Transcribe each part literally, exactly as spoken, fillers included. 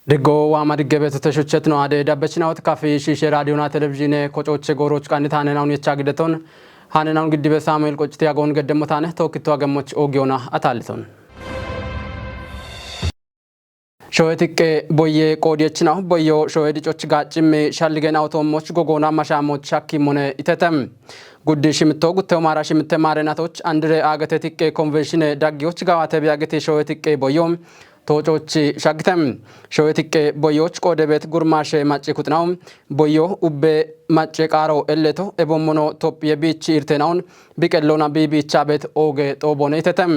Diggo waama digge beetote shuchchet no ade dabbechinaut kafi shishe raadiyona televizhiine kocoche gooroch qannit haanenawun yecha gideton haanenawun giddibe Saamu'eel qocciti agoon geddemmotaane tookitto agemmoch oogiyona ataalliton. Showe tiqqe boyye qoodiyechinaw boyyo showe dicoch gaaccimmi shalligen awutoommoch gogoona mashaamoch shakkimmone itetem. Guddi shimitto guttewo maara shimitte maarenatoch andire aagete tiqqe konvenshine daggiyoch gawaate biyagiti showe tiqqe boyyo toocochi shaggitem. Showe tiqqe boyyoch qoode beet gurmaashe macci kuxinaw boyyo ubbe macce qaaro elleto ebommono Tophiye biichi irtenawun biqellona biibiicha beet ooge xooboone itetem.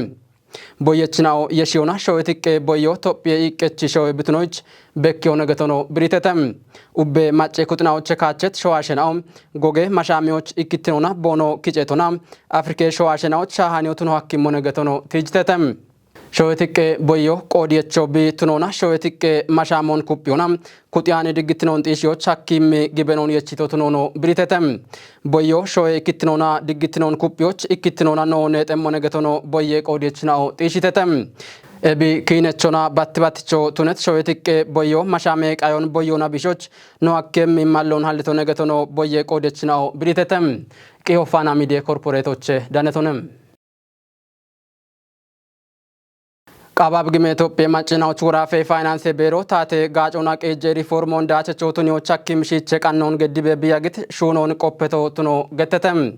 Boyechinao yeshiyona showe tiqqe boyyo Tophiye iqqechi showe bitunoch bekkiyo negetono biritetem. Ubbe macce kuxinaoche kaachet showaashenao goge mashaamiyoch ikkittinona boono kicetona Afrike showaashenao shaahaniyo tuno hakkimmo negetono tiijitetem. Showe tiqqe boyyo qoodiyecho bi tunona showe tiqqe mashaamon kuphiyona kuxiyaane diggittinon xiishiyoch hakkimmi gibenon yechito tunono biritetem. Boyyo showe ikkittinona diggittinon kuphiyooch ikkittinona noo neexemmo negetono boyye qoodiyechinao xiishitetem. Ebi kiinechona batti batticho tunet showe tiqqe boyyo mashame qayon boyyona bishoch no hakkemmi mallon hallito negetono boyye qoodiyechinao biritetem. Qiho Faana Midiye Korporeetoche danetonem. Qaabab gime Tophiye maccinaoch woraafe faayinaanse beero taate gaacona qeejje riformoon daachecho tuniyoch hakkim shiiche qannoon geddibe biyagit shuunoon qoppeto tuno gettetem.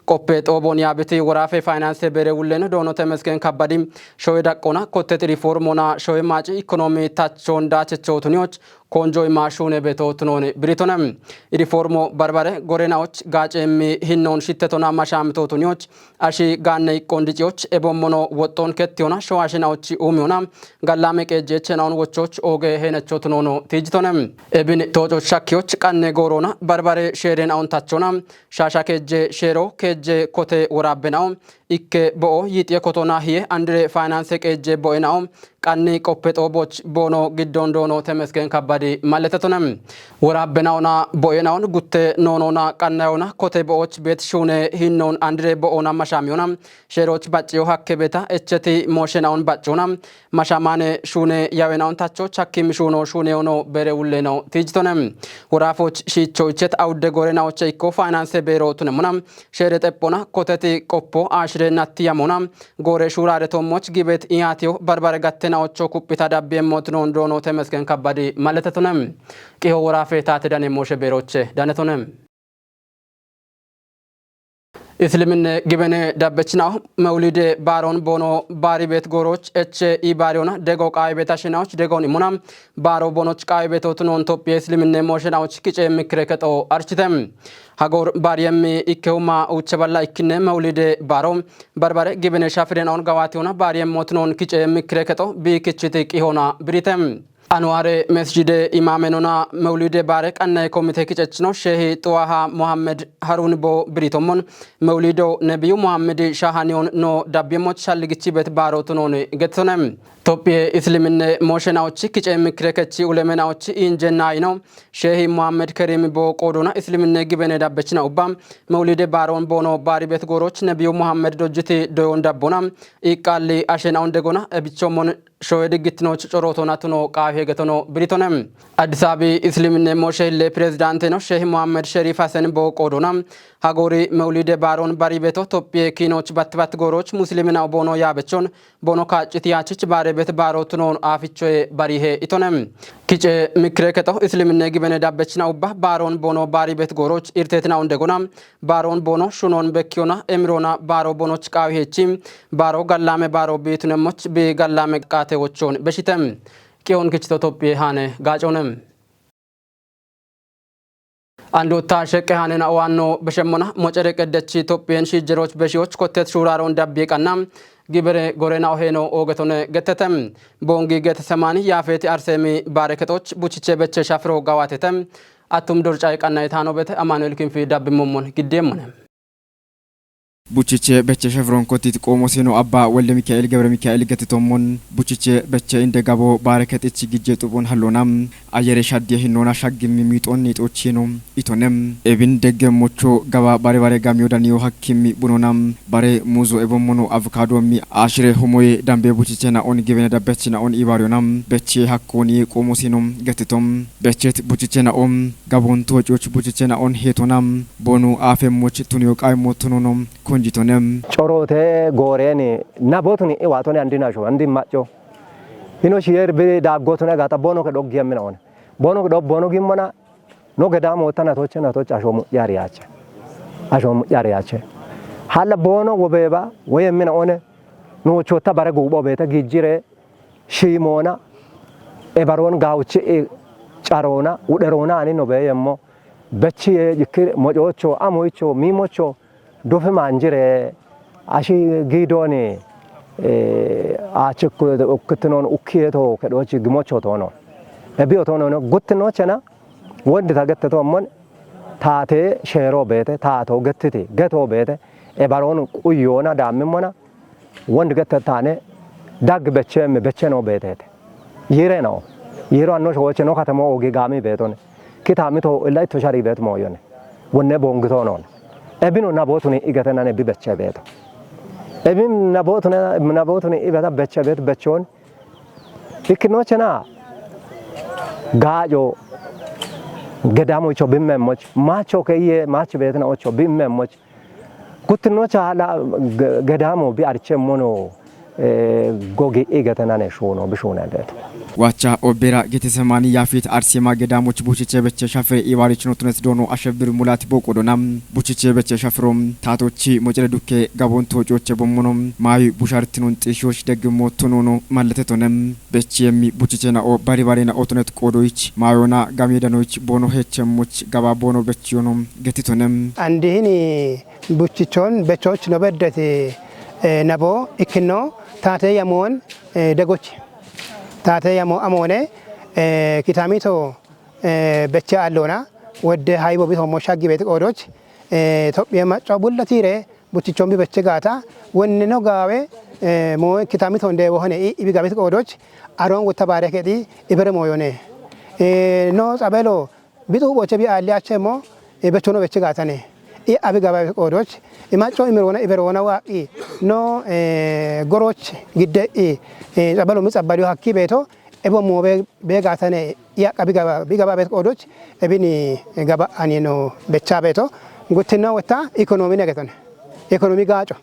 Qoppe xoobon yaabiti woraafe faayinaanse beere wullen doono Temesgen Kabbadi showe daqqona kottet riformoona showe maaci ikonomi tachon daachecho tuniyoch konjo ima shuune beto tunoon biritonem. Riformo barbare gorenaoch gaace immi hinnoon shittetona mashaamito tuniyoch ashi gaanne iqqon diciyoch ebommono woxxon kettiyona showaashenaoch uumiyona gallame qeejjechenaon wochoch ooge heenecho tunoono tiijitonem. Ebin toococh shakkiyoch qanne goorona barbare sheerenaon tachona shaasha keejje sheero keejje kote woraabbenao ikke bo'o yiixiye kotona hiye andire faayinaanse qeejje bo'enao qanni qoppe xooboch boono giddon doono Temesgen Kabbadi malletetonem. Woraabbenaona bo'enaon gutte noonona qannayona kote bo'och beet shuune hinnoon andire bo'ona mashaamiyona sheeroch bacciyo hakke beeta echeti mooshenaon baccona mashamane shuune yawenaon tacho chakkim shuuno shuuneyono beere wulleno tiijitonem. Woraafoch shiicho ichet awudde goorenaoche ikko faayinaanse beero tunemona sheere xephona koteti qoppo aashire natti yamona goore shuuraare toommoch gibet iyaatiyo barbare gattenaocho kuphita dabbiyeemmot noon doono Temesgen Kabbadi malletetonem. Qiho woraafe taate dane mooshe beeroche danetonem. Isliminne gibene dabbechinaw mewlide baaron boono baari beet gooroch eche i baariyona dego qaawi beet ashinaoch degon imona baaro boonoch qaawi beto tunoon Tophiye Isliminne mooshenaoch kice mikkire kexo architem. Hagoor baariyemmi ikke huma uuche balla ikkinne mewlide baaro barbare gibene shafirenaon gawaatiyona baariyemmo tunoon kice mikkire kexo bi kichiti qihona biritem. Anuwaare mesjide imaamenona mewlide baare qannaye komite kicechino sheehi Xuwaha Mohammed Harun bo biritommon mewlido nebiyu Mohammed shaahaniyon no dabbiyemmoch shalligichi bet baaro tunoon gettonem. Tophiye Isliminne mooshenaochi kice mikkire kechi ulemenaochi injenna ino sheehi Mohammed Kerim bo qoodona Isliminne gibene dabbechina ubba mewlide baaron boono baari bet gooroch nebiyu Mohammed dojjiti doyon dabbona iqqaalli ashenaon degona ebichommon showe diggitinoch corootona tuno qaawi hegetono biritonem. Addis Abebi Isliminne mooshe hille pirezidaanteno sheehi Mohammed Sherif Hasen bo qoodona hagoori mewlide baaron bari beto Tophiye kiinoch batti batti gooroch musliminaw boono yaabechon boono kaacciti yaachich baare bet baaro tunoon aafichoye barihe itonem. Kice mikkire kexo Isliminne gibene dabbechina ubba baaron boono baari bet gooroch irtetinaon degona baaron boono shunon bekkiyona emirona baaro boonoch qaawi heechi baaro gallame baaro bi tunemmoch bi gallame qaate wochon beshitem. Qiyon kichito Tophiye haane gaaconem. Andotta sheqqe haanena owaanno beshemmona mocere qeddechi Tophiyen shiijjeroch beshiyoch kottet shuuraaron dabbiye qanna gibere gorenaw heeno oogetone gettetem. Boongi Getesemani Yaafeeti Arseemi baare kexoch buchiche beche shafiro gawaatetem. Attum dorcay qannaytaano bete Amaanu'el Kinfi dabbimmommon giddeemmone. Buchiche beche shefron kotit qoomosino abba Wolde Mikaa'el Gebre Mikaa'el getitommon buchiche beche inde gabo baare kexich gijje xupun hallona Ayere shaddiye hinnoona shaggimmi miixoonni ixoochiino itone. Ebin deggemmocho gawa bare bare gamiyo daniyo hakkimmi bunona bare muuzo ebommono avukaadommi ashire homoye dambe buchichena on gibene dabbechina on ibariyona beche hakkooni qoomosino gettito. Bechet buchichena on gabonto coch buchichena on hetona bonu afemmoch tuniyo qaimmo tunono konjitone. Coroote gooreeni nabotuni iwaatone andinasho andi macco. Hino shiyer bi daaggotune gata bono ke doggi yemmina one. Bono ke dog-, bono gimmona no gedamo tana toche na toche asho mu'yari yache. Asho mu'yari yache. Halla bono wobeba woye mina one no chota bare gubo beta gijire shimona e baron gauchi e carona uderona ani no beyemmo. Bechi ye jikir mojocho amoicho mimocho dofe manjire ashi gidooni, eh, achi ku-, kuttinon ukkiye to kedochi gimocho tono. Ebiyo tono no guttino chena wondi ta gette to mon taate sheero beete, taato gettiti, geto beete, e baroon quyyoona daammimona wondi gette taane dag becheemme becheno beeteete. Yire no. Yiro anno showoche no katamo ogi gaami beetone. Kitaami to illa itto shari beet mooyone. Wonne bongito non. Ebino nabootuni igetenane bi beche beeto. Ebin nabootuni, nabootuni ibeta beche beet bechoon. Ikkinochena gaajo gedamo icho bimmemmoch. Macho ke iye mach beetina ocho bimmemmoch. Guttinocha la ge-, gedamo bi archemmono, eh, gogi igetenane shuno bi shune beeto. Wacha obera Getisemani Yafit Arsema gedamoch buchiche beche shafre iwarichno tunet dono ashebir mulat boqodona. Buchiche beche shafro taatochi mocere dukke gabon tocoche bommono mayu bushartinun xishosh degmo tunono malletetonem. Bechi yemmi buchiche na'o bari bare na'o tunet qodoich mayona gami danoich bono hechemmoch gaba bono bechiyono getitonem. Andihini buchichon bechoch no beddeti, eh, nabo ikkino taate yamon, eh, degoch. Taate yamo amone, eh, kitamito, eh, beche allona wedde haybo bito mo shaggi beti qodoch, eh, Tophiya macco bullatire buchichon bi beche gaata wonne no gaawe, eh, mo kitamito nde wohone i ibi gabet qodoch aron gutta bare kedi ibere moyone. Eh, no xabelo Bixu boche bi alli achemo, e, bechono beche gaatane. I abi gaba qodoch, i macco imirona iberona wa i no, e, goroch gidde i, e, xabalo mi xabaliyo hakki beeto, ebo mo be, be gaatane, i aqqa bi gaba, bi gaba beet qodoch, ebini gaba ani no becha beeto. Guttino wetta ekonomi ne getone. Ekonomi gaaco.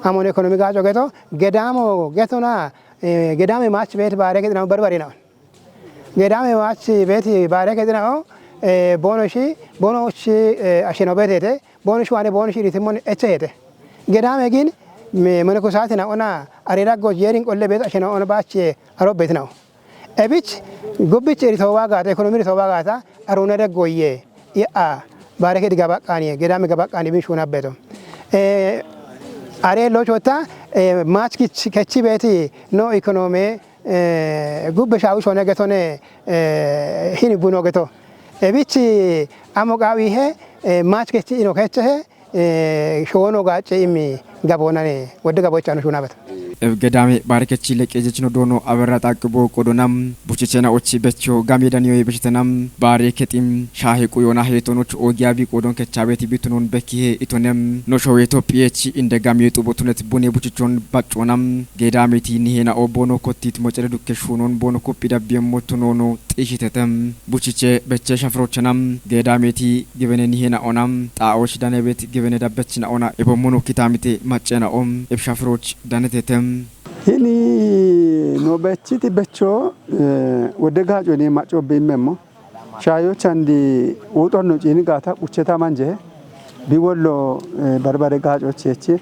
Amon ekonomi gaaco geto, gedamo getona, e, gedame mach beet bare getona barbari na. Gedame wachi beti bare kedina o, eh, bono shi, bono shi, eh, asheno betete, bono shi wane bono shi ritimon echete. Gedame gin, me, mene kusati na ona, arira go yerin qolle bet asheno ona bache, aro betina o. Ebich, gubich rito wagata, ekonomi rito wagata, aruna de goye. I a, bare kedi gabaqani, gedame gabaqani bin shuna beto. Eh, are lo chota, eh, mach kich, kechi beti, no ekonomi, eh, gubbe shawu shone getone, eh, hini buno geto. Ebichi amo gawi he, eh, mach kechi ino keche he, eh, shono gache imi gabonane, wodde gabo chano shuna beto. Ev gedame bare kechi leqe jechino dono aberra taqbo qodonam, buchichena ochi becho gami daniyo bechitenam, bare ketim shahe quyona hetonoch ogiya bi qodon kechabeti bitunon bekihe itonem, no showe Ethiopia chi inde gami tubotunet bune buchichon bacconam, gedameti nihena o bono kottit mocere dukke shunon bono kuppi dabbiyem motunono xishitetem. Buchiche beche shafrochenam, gedameti gibene nihena onam, xaoch danebet gibene dabbechina ona, ebo mono kitamite machena om, eb shafroch danetetem. Hini no bechiti becho, eh, wodde gaco ni maco bimmemmo. Shayo chandi uxonno cini gata qucheta manje. Bi wollo, eh, barbare gaco cheche.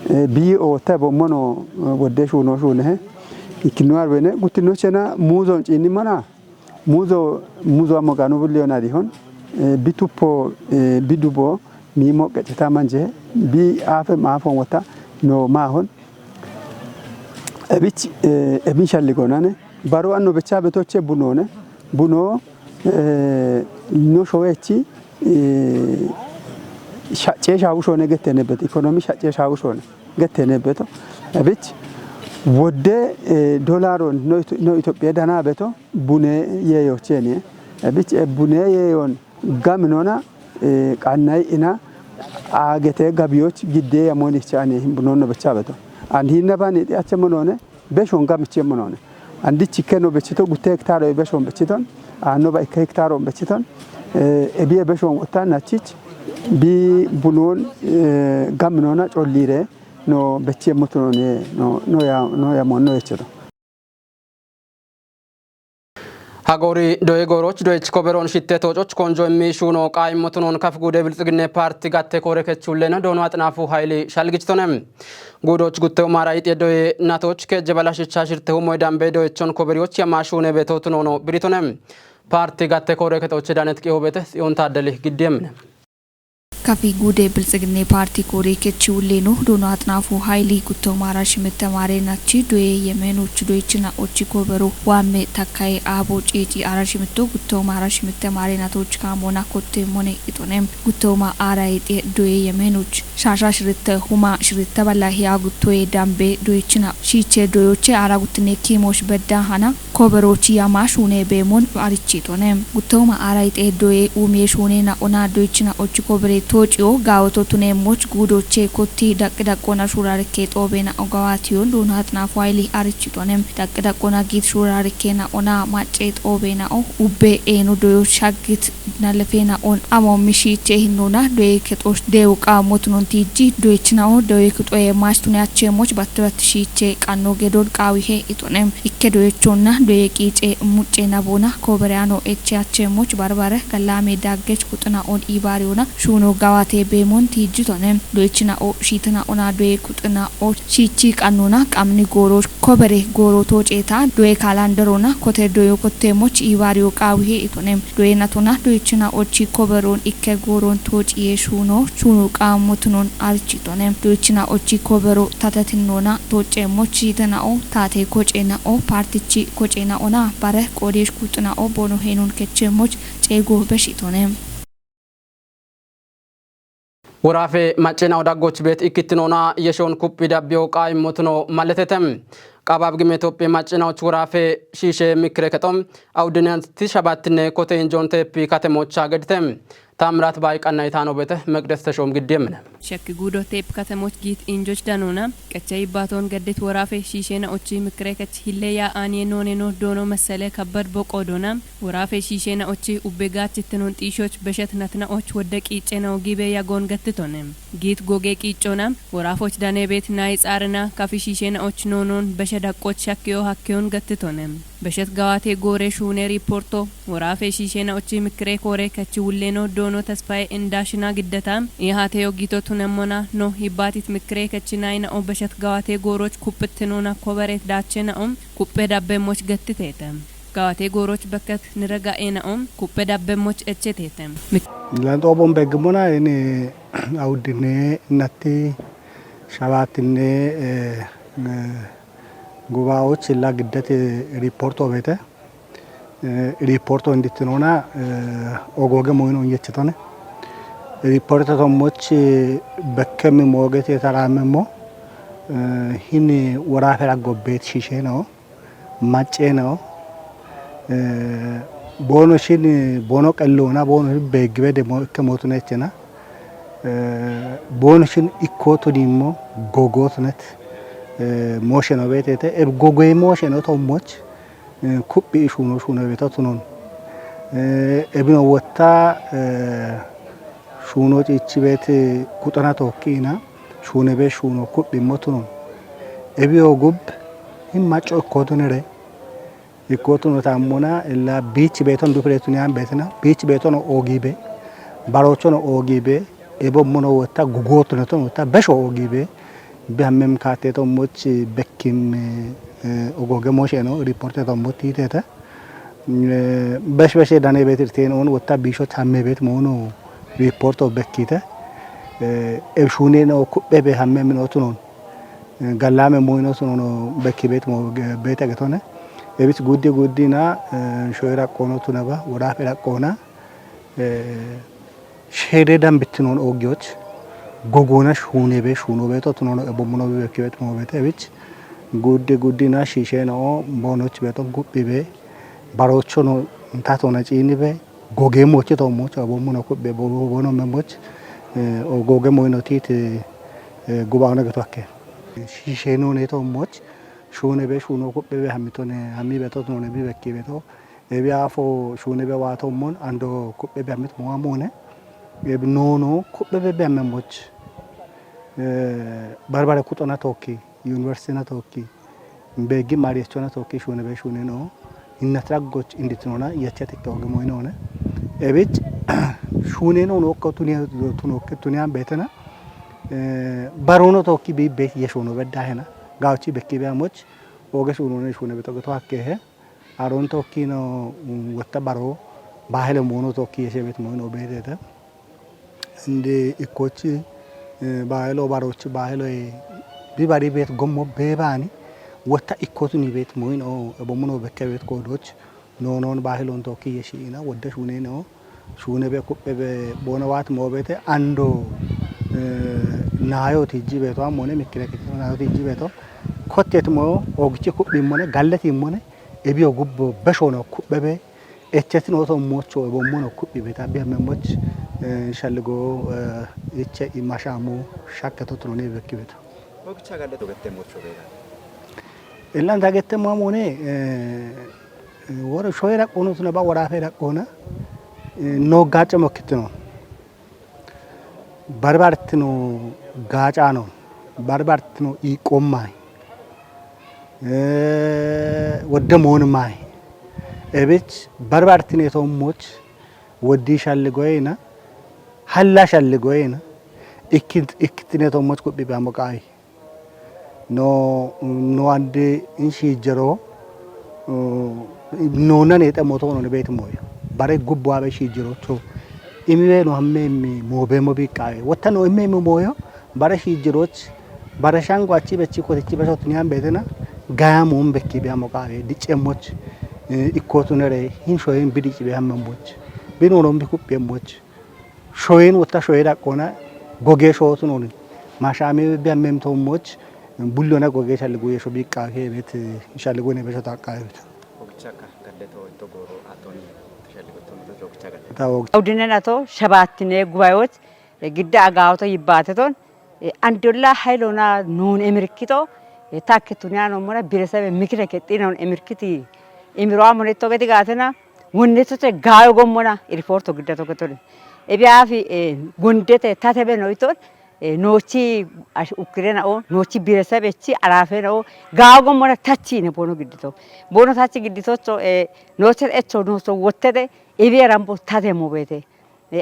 Eh, bi o tebo mono, eh, wodde shuno shune he. Ikinu arwene gutino chena muzo cini mana. Muzo, muzo amo ganu bulliyo na dihon. Eh, bi tuppo, eh, bi dubo, mi mo qeceta manje. Bi afe ma afon wota, no ma hon. Ebich, eh, ebin shalli gonane. Baro anno becha betoche bunone. Buno, eh, no showechi, eh, shache shawu shone getene bet. Ekonomi shache shawu shone getene beto. Ebich, Wodde, eh, dolaron no Ito-, no Itophiya dana beto bune yeyo cheni. Ebich, eh, bune yeyon gaminona, eh, qannay ina agete gabiyoch gidde yamoni chani bunonno becha beto. And hinna bani ache monone, beshon gamiche monone. And dichi keno bechito gutte hektaro beshon bechiton, ano ba ikke hektaro bechiton, eh, ebiye beshon wota nachich, bi bunon, eh, gaminona chollire, no bechi emmotunon ye, no, no ya, no ya mon no yechedo. Hagori doye goroch doyech koberon shitte tococh konjo emmi shuno qa immotunon kaf gude bilxigine parti gatte kore kechullena dono atnafu hayli shalgichtonem. Gudoch gutte umara ite doye natoch kejje balashicha shirte humoy dambe doyechon koberioch yama shune betotunono biritonem. Parti gatte kore ketoche danet ki hobete Tsiyon Taddeli giddiyemne. Kafi gude bilxigine parti kore kechi ulleno dono atnafu hayli gutto mara shimitte mare nachi doye yemenoch doyechina ochi kobero wamme takkaye abo cici ara shimitto gutto mara shimitte mare natoch kamona kotte mone itonem. Gutto ma ara ite doye yemenoch shasha shiritte huma shiritte balla hiya guttoye dambe doyechina shiche doyoche ara guttine kimosh bedda hana koberochi yama shune bemon arichitone. Gutoma ara ite doye umie shune na ona doichina ochi kobere tocio gawoto tune moch gudoche kotti daqi daqona shurarke xobena ogawatiyon dona atnafu hayli arichitone. Daqi daqona git shurarke na ona mace xobena o ubbe eno doyo shagit nalefena on amo mishiche hinona doye kexosh dewu qa motunon tiji doyechina o doye kuxoye mashtune ache moch batte batte shiche qanno gedon qawihe itonem. Ikke doyechonna doye qice mucce nabona kobereano eche ache moch barbare gallame daggech kuxina on ibariona shuno gawate bemon tijitone. Doyechina o shitana ona doye kuxina o shichi qannona qamni goro kobere goro toceta doye kalanderona kote doyo kotte moch ibario qawihe itonem. Doye natona doyechina ochi koberon ikke goron tociye shuno shuno qamotunon arichitonem. Doyechina ochi kobero tatetinona toce mochi tenao tate kocenao partichi kocenaona bare qodish kuxinao bono henun keche moch cego beshitonem. Worafe macenao daggoch bet ikkittinona yeshon kuphi dabbiyo qa immotuno maletetem. Qabab gime Itophiya macenaoch worafe shishe mikre kexom awudinanti shabattinne kote injon tepi katemocha geditem. Tamrat bay qannay tano bete Meqdes Teshom giddiyemne. Shakki gudo teep katemoch giit injoch danona, qecha ibbaton gaddit worafe shiishena ochi mikre kech hille ya aniye none no dono mesele kabbad boqo dona, worafe shiishena ochi ubbe gachittenon xiishoch beshet natna och wodde qiicena ogibe yagon gattitone. Giit goge qiicona, worafoch dane bet nay xaarena kafi shiishena och nonon beshe daqqoch shakkiyo hakkiyon gattitone. Beshet gawate gore shuune riporto, worafe shiishena ochi mikre kore kachi wulleno doono Tasfaye Indashina giddata, i haateyo gito tunemmona no hibbatit mikre kachi nayna o beshet gawate goroch kuppittenona kobere daachena o kuppe dabbe moch gattitete. Gawate goroch bekket nirega ena o kuppe dabbe moch echetete. Mik- Lanxoobon beggimona ini awuddine natti shabaattinne, eh, eh, gubaa'och illa giddete riporto beete. Eh, riporto indittinona, eh, ogooge moyino yechitone. Riporto tommoch, eh, bekkemi moogete tarammemmo, eh, hini worafe raggo beet shishe no, macce no. Eh, bono shin, bono qellona, bono shin beeggibe demo ikke mootune echena. Eh, bono shin ikkotu dimmo gogotunet. Eh, moshe no beetete, e gogoy moshe no tommoch. Eh, kuphi shuno shuno beto tunon. Eh, ebino wotta, eh, shuno cichi bet kuxana tokkina, shune be shuno kuphi mo tunon. Ebiyo gub, hin macco ikkotunere. Ikkotuno tammona, illa bichi beton dufre tuniyan betina, bichi beton ogibe, barochon ogibe, ebo mono wotta gugotuno ton wotta besho ogibe, bi hammem kate to moch bekkim, eh, ogoge mosheno, riporte to moch titete. Eh, besh beshe dane betir ten on wotta bisho chamme bet mono riporto bekkite. Eh, eb shune no kubbe be hammem no tunon. Eh, gallame moyno tunono bekki bet mo ge-, beta getone. Ebit guddi guddina, eh, shoyra qono tunaba, worafe ra qona. Eh, shede dambitinon ogiyoch, gogona shune be, shuno be to tunono ebo mono be bekki bet mo bete ebich. Guddi guddina shiisheeno boonochi beeto guphibe, baroochono intatona ciinibe, gogeemmochi toommocho abommuno kuphe bono memmoch goge moyno tiiti gubaano geto akke. Shiisheeno ne toommoch shuune be shuuno kuphe be hammitone hammi beto tone bi bekki beto. Ebi afo shuune be waatoommon ando kuphe be hammit mowa moone. Ebi noono kuphe be be hamme moch. Barbare kuxona tookki, university na tookki, beeggi maariyecho na tookki shuune be shuune no. Inna traggoch inditinona yacha tikka oge moyno ne. Ebich shuune no no ko tunia tunokke tunian betena. Barono tookki bi be yeshono bedda hena. Gauchi bekki be amoch. Oge shuune shuune be toge to hakke he. Aroon tokkiino wotta baroo baahile moono tokki yeshe beet moono beeteete. Indi ikkochi baahilo baroochi baahilo bibari beet gommo beebaani wotta ikkotuni beet mooyino ebommuno bekke beet koodoch noonoon baahiloon tokki yeshiina wodda shuuneeno. Shuune be kuphe be boona waat moobete ando naayo tijji beeto ammone mikkile kitti naayo tijji beeto kottet mo ogichi kuphi mone gallet mone ebiyo gubbo beshono kuphe be echetin oto mocho ebommono kuphi beta bi amme moch shalligo iche imashamu shakke totno ne bekki beto. Ogicha gallet ogette mocho beta. Illan tagette mo amone wore shoyra qonu tuna ba wara fera qona no gacho mokkitino. Barbartino gaacaano barbartino iiqqommay wodde moonimay ebich barbartine toommoch woddii shalli goyena halla shalli goyena ikkitine toommoch kuphi baamo qaawi. No no ande in shiijjero nona ne xemo to no bet moyo bare gubbo abe shiijjero to imibe no hamme mi mobe mo biqawe wotta no imme mi moyo bare shiijjeroch bare shango achi bechi kotichi beso tuniyan betena gaya mo bekki be amo qawe dicce moch ikkotunere hin shoyen bidici be hamme moch bino no bi kuppi moch. Shoyin wotta shoye daqqoona gogee shootu nooni. Mashaame bi ammem toommoch bullona gogee shalligu yeesho biiqqaa keebet shalligu ne besho taaqqaa keebet. Ogichakka galleto itto gooro atoni shalligu toommoto ogicha galleto. Tawo. Awdinen ato shabaatine gubayoch gidda agaawoto yibbaateton andolla haylona nuun emirkito takke tuniya noommona biresebe mikire kexxinoon emirkiti imiroa monetto geti gaatena wonnetote gaayo gommona iripoorto giddato getone. Ebiyaafi gondete tatebe noyton noochi ukkire na'o noochi biresebe chi araafe na'o gaayo gommona tachi ne bono giddito. Bono tachi gidditocho nooche echo noocho wottete ebiye rambo tate mobete.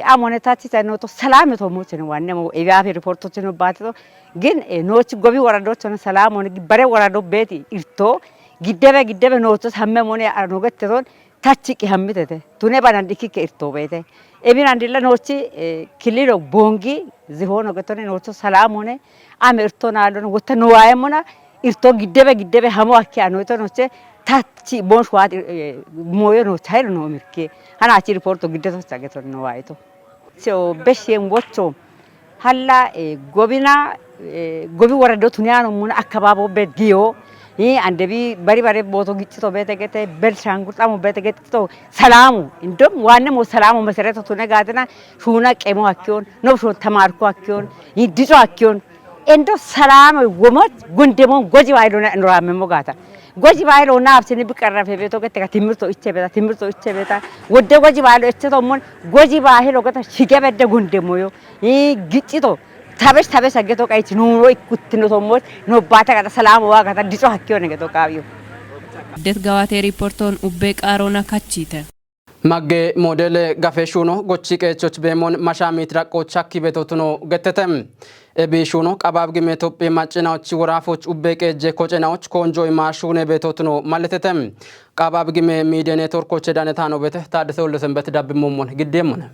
Amone tachi ta nooto salame to mochene wanne mo ebiyaafi iripoorto chino baatito. Gin noochi gobi worado chone salamone bare worado beeti irto giddebe giddebe noocho samme mone arano getteton tachi qihammitete tune banan dikikke irto beete. Ebinan dilla noochi kililo bongi zihono getone noocho salamone ame irto naalon wotta no waayemona irto giddebe giddebe hamo akke anoyto nooche tachi bon shuwaat moyo noocha haylo no mirke hanachi riporto giddeto chageto no waayto. Cheo beshen wocho halla gobina gobi worado tuniyano muna akkababo bet giyo andebi bari bare boto giccito bete gete bel shangurxamo bete getito salamu indom wanne mo salamu mesereto tune gatina shuna qemo akkiyon no shon tamarko akkiyon dico akkiyon endo salamu womoch gundemon goji waydo na no ramme mo gata. Goji baahilo naabsini biqarrafe beeto gette ka timirto iche beeta timirto iche beeta wodde goji baahilo echeto mon goji baahilo geta shige bedde gonde moyo giccito tabesh tabesh aggeto qaychi nuno ikkuttino tommoch nobbata gata salamo wa gata dico hakkiyone geto qaawiyo. Det gawate riporton ubbe qaarona kachite. Magge modele gafe shuno gochi qeechoch beemon mashaamit raqoch hakki betotuno gettete. Ebi shuno qabaab gime Itophiya maccinaoch woraafoch ubbe qeejje kocenaoch koonjo ima shuune betotuno malletete. Qabaab gime miidiya neetworkoche danetaano bete Taaddese Woldesenbet dabbi mummon giddeemmone.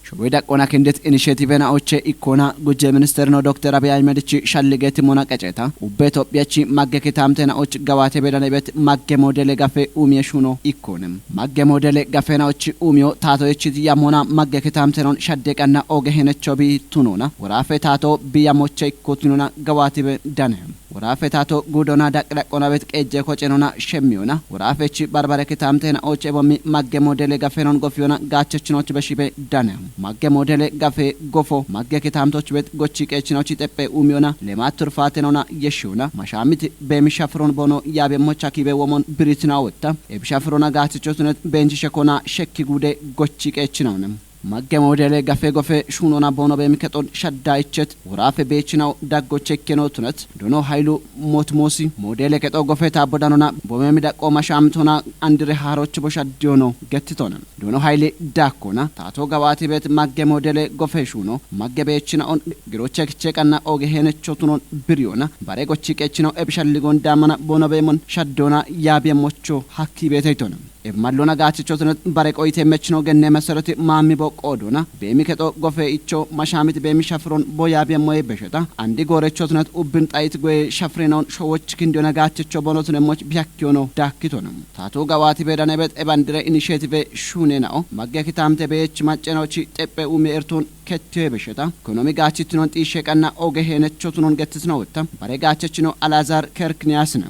Showe daqqona kindet initiative na oche ikkona gujje ministerno Dokter Abiy Ahmed chi shalligeti mona qeceta ubbe Itophiya chi magge kitaamte na och gawate bedane bet magge modele gafe umiye shuno ikkone. Magge modele gafe na och umiyo taato yechit yamona magge kitaamte non shadde qanna oge henecho bi tunona woraafe taato bi yamoche ikko tunona gawate bedane. Woraafe taato guudona daqqi daqqona bet qeejje kocenona shemmiyona. Woraafechi barbare kitaamtena oche bommi magge modele gafenon gofiyona gaachechinochi beshibe dane. Magge modele gafe gofo magge kitaamtochi bet gochi qeechinochi teppe umiyona lemaat turfaatenona yeshiyona. Mashaamiti beemisha firon bono yaabe mocha kibe womon biritina wotta. Ebisha firona gaachechotunet beenchi shekona shekki guude gochi qeechinona. Magge modele gafe gofe shunona bono beemi kexon shadda ichet woraafe beechinaw daggo chekkeno tunet. Dono haylu motmosi modele kexo gofe taabbo danona bomemi daqqo mashaamitona andire haarochi bo shaddiyono gettitona. Dono hayli dakkona taato gawaati bet magge modele gofe shuno magge beechinaon giroche kiche qanna oge henechotunon biriyona. Bare gochi qeechino ebishalligon daamana bono beemon shaddona yaabiye mocho hakki beeteytona. Ebmallona gaachichotunet bare qoyite mechino genne mesereti maammi bo qoodona. Beemi kexo gofe icho mashaamiti beemi shafiron bo yaabiye moye besheta. Andi goorechotunet ubbin xayit goye shafirinaon showoch kindiyona gaachicho bonotune moch biyakkiyono daakkitona. Taato gawaati beedanebet ebandire inishetive shuunenao magge kitaamte beech maccenochi teppe umi erton kettiyo besheta. Ekonomi gaachitinon xiishe qanna oge henechotunon gettisnowetta. Bare gaachechino Alazar Kerkniyasina.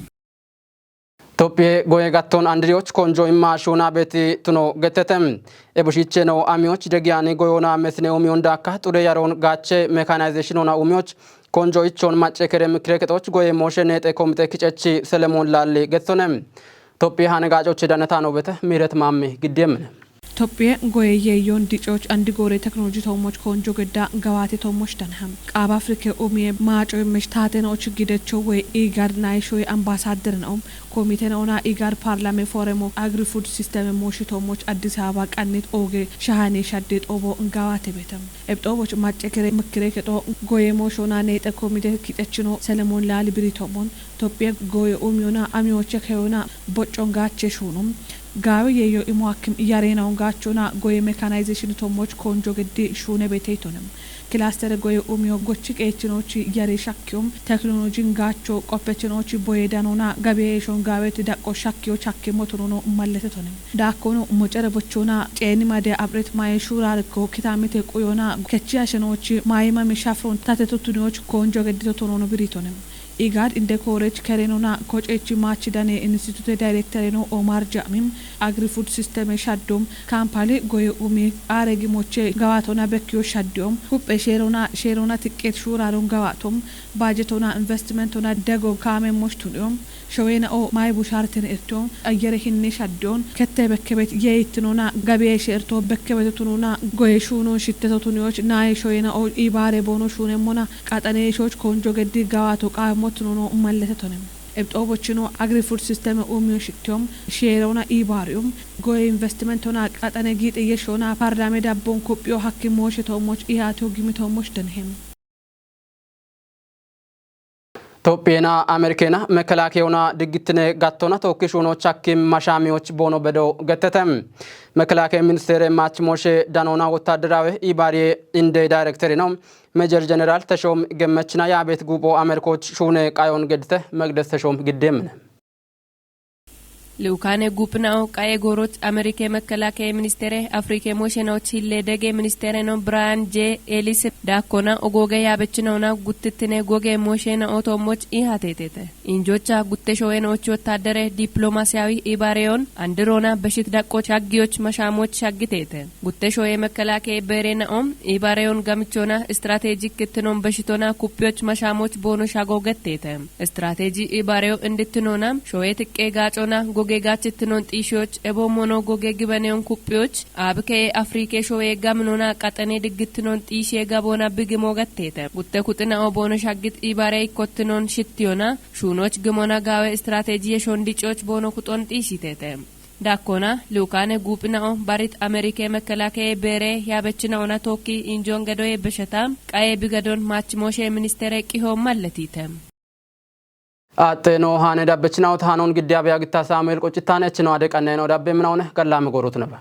Tophiye goye gatton andiriyoch konjo imma shuuna beti tuno gettete. Ebushicheno amiyoch degiyani goyona mesine umiyon daakka xude yaron gaache mekanayizeeshinona umiyoch konjo ichon macce kere mikirekexoch goye mooshe neexe komite kicechi Selemoon Laalli gettone. Tophiye hane gaacoche danetano bete Mihiret Maammi giddiyemine. Tophiye goye yeeyon dicoch andi goore teknoloji toomoch konjo gedda gawaate toomoch danaham. Qaaba Afrike umiye maaco immesh taatenoch gidecho woy igad nayishoy ambaasaadere na'o. Komite na'ona igad parlame foremo agri-food systeme mooshi toomoch Addis Ababa qannit ooge shahane shadde xoobo gawaate beetam. Ebxooboch macce kere mikirekexo goye mooshona neexe komite kiceccino Selemoon Laali biri toomon. Tophiye goye umiyona amiyoche keyona boccon gaache shuunum. Gaawe yeeyo imo hakkim yareenaun gaachona goye mekanayizeeshin toomoch konjo geddi shuune beteytonem. Kilastere goye umiyo gochi qeechinochi yare shakkiyom. Teknolojin gaacho qoppechinochi boye danona gabeeshon gaaweti daqqo shakkiyo chakke motunono malletetonem. Daakkono mocere bochona ceeni made abret maye shuurarikko kitaamite quyona kechi ashenochi maye mami shafron tatetotuniyoch konjo geddito tonono biritonem. Igad inde koorech kerenona kocechi maachi dane institute dayrektereno Omar Jaamim agri-food systeme shaddom kampali goye umi aare gimoche gawaatona bekkiyo shaddiyom. Kupphe sheerona sheerona tiqqet shuuraron gawaatom. Baajetona investimentona dego kaame moshtuniyom. Showena'o maye busharten etiyom. Ayyere hinne shaddiyon. Kette bekkebet yeeyittinona gabiye sheerto bekkebetotunona goye shuunon shittetotuniyoch naye showena'o ibaare boono shuunemmona qaxaneeshoch konjo geddi gawaato qaammotunono malletetonem. Ebxoobochino agri-food systeme umiyo shittiyom. Sheerona ibaariyom. Goye investimentona qaxane giixe yeshona parlame dabbon kupphiyo hakki mooshe toomoch ihaatiyo gimi toomoch danhem. Tophiyena Amerikena mekelaakeyona diggittine gattona tookki shuunoch hakkim mashaamiyoch boono bedo gettete. Mekelaakeye ministeere maach mooshe danona wotaderaawe ibaariye inde dayrekterino Mejer Jeneral Teshoom Gemmechina yaabet guupho Amerkoch shuune qayon gedite Megdes Teshoom giddemine. Liukane guuphina'o qaye gooroch Amerike mekelaakeye ministeere Afrike mooshena'och hille dege ministeereno Brian J. Ellis daakkona ogooge yaabechina'ona guttittine goge mooshena'o toommoch ihateetete. Injocha gutte showena'och wotaadere diplomasiyawi ibaareyon andiroona beshit daqqoch haggiyoch mashaamoch shaggiteete. Gutte showe mekelaakeye beerena'o ibaareyon gamichona istirateejik kittinon beshitona kuppiyoch mashaamoch boono shago getteete. Istirateeji ibaareyo indittinoona showe tiqqe gaacona goge gaachittinon xiishiyoch ebo mono goge gibeneyon kuppiyoch aabikeye Afrike showe gaminona qaxane diggittinon xiishiye gaboona bigimo getteete. Gutte kuxina'o boono shaggit ibaare ikkottinon shittiyona shuunoch gimona gaawe istirateeji yeshon dicoch boono kuxon xiishiteete. Daakkona liukane guuphina'o barit Amerike mekelaakeye beere yaabechina'ona tookki injon gedoye besheta qaye bigadon maachimooshe ministeere qiho malletite. Axxeno haane dabbechina'o tahaanon giddi abeya gitta Saamu'eel Quccittaane echino ade qanneno dabbe mina'one gallaame goorut naba.